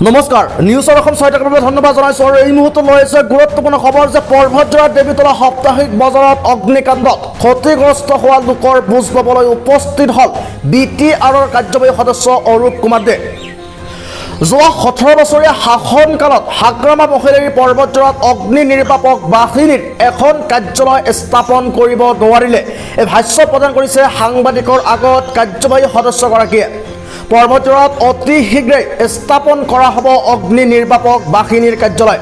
নমস্কাৰ, নিউজৰ অসম চাই থকাৰ বাবে ধন্যবাদ জনাইছোঁ। আৰু এই মুহূৰ্তত লৈ আহিছে গুৰুত্বপূৰ্ণ খবৰ যে পৰ্বতঝোৰা দেৱীতলা সাপ্তাহিক বজাৰত অগ্নিকাণ্ডত ক্ষতিগ্ৰস্ত হোৱা লোকৰ বুজ ল'বলৈ উপস্থিত হ'ল বিটিআৰৰ কাৰ্যবাহী সদস্য অৰূপ কুমাৰ দে। যোৱা 17 বছৰীয়া শাসনকালত হাগ্ৰামা মহিলাৰী পৰ্বতঝোৰাত অগ্নি নিৰ্বাপক বাহিনীৰ এখন কাৰ্যালয় স্থাপন কৰিব নোৱাৰিলে। এই ভাষ্য প্ৰদান কৰিছে সাংবাদিকৰ আগত কাৰ্যবাহী সদস্যগৰাকীয়ে। পৰ্বতঝোৰাত অতি শীঘ্ৰেই স্থাপন কৰা হ'ব অগ্নি নিৰ্বাপক বাহিনীৰ কাৰ্যালয়।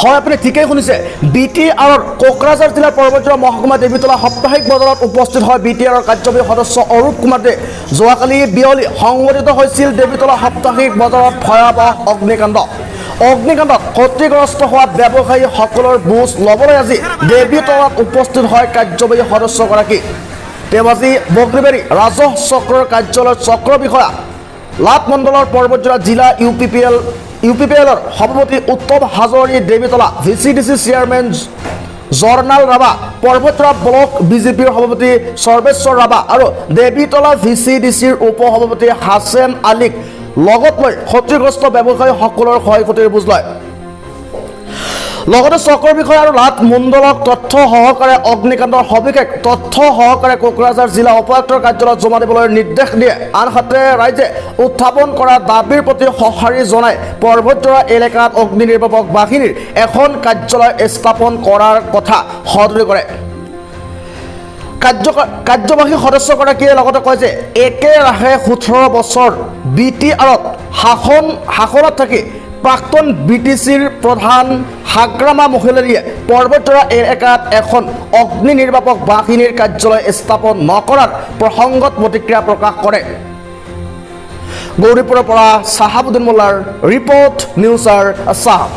হয়, আপুনি ঠিকেই শুনিছে। বিটিআৰৰ কোকৰাঝাৰ জিলাৰ পৰ্বতঝোৰা মহকুমা দেৱীতলা সাপ্তাহিক বজাৰত উপস্থিত হয় বিটিআৰৰ কাৰ্যবাহী সদস্য অৰূপ কুমাৰ দে। যোৱাকালি বিয়লি সংঘটিত হৈছিল দেৱীতলা সাপ্তাহিক বজাৰত ভয়াৱহ অগ্নিকাণ্ড। অগ্নিকাণ্ডত ক্ষতিগ্ৰস্ত হোৱা ব্যৱসায়ীসকলৰ বুজ ল'বলৈ আজি দেৱীতলাত উপস্থিত হয় কাৰ্যবাহী সদস্যগৰাকী। তেওঁ আজি বগৰীবাৰী ৰাজহ চক্ৰৰ কাৰ্যালয়ত চক্ৰ বিষয়া লাট মণ্ডলৰ, পৰ্বতঝোৰা জিলা ইউপিপিএলৰ সভাপতি Uttam Hazari, Debitola VCDC chairman Jarnal Rabha, Parbatjhora block বিজেপিৰ সভাপতি সৰ্বেশ্বৰ ৰাভা আৰু দেৱীতলা ভিচিডিচিৰ উপ সভাপতি হাছেম আলীক লগত লৈ ক্ষতিগ্ৰস্ত ব্যৱসায়ীসকলৰ ক্ষয় ক্ষতিৰ বুজ লয়। লগতে চক্ৰ বিষয়া আৰু লাট মণ্ডলক তথ্য সহকাৰে, অগ্নিকাণ্ডৰ সবিশেষ তথ্য সহকাৰে কোকৰাঝাৰ জিলা উপায়ুক্তৰ কাৰ্যালয়ত জমা দিবলৈ নিৰ্দেশ দিয়ে। আনহাতে ৰাইজে উত্থাপন কৰা দাবীৰ প্ৰতি সঁহাৰি জনাই পৰ্বতঝোৰা এলেকাত অগ্নি নিৰ্বাপক বাহিনীৰ এখন কাৰ্যালয় স্থাপন কৰাৰ কথা সদৰি কৰে। কাৰ্যবাহী সদস্যগৰাকীয়ে লগতে কয় যে একেৰাহে 17 বছৰ বিটিআৰত শাসনত থাকি প্ৰাক্তন বিটিচিৰ প্ৰধান হাগ্ৰামা মহিলাৰীয়ে পৰ্বতঝোৰা এলেকাত এখন অগ্নি নিৰ্বাপক বাহিনীৰ কাৰ্যালয় স্থাপন নকৰাৰ প্ৰসংগত প্ৰতিক্ৰিয়া প্ৰকাশ কৰে। গৌৰীপুৰৰ পৰা চাহাবুদ্দিন মোল্লাৰ ৰিপৰ্ট, নিউজ আৰ আছাম।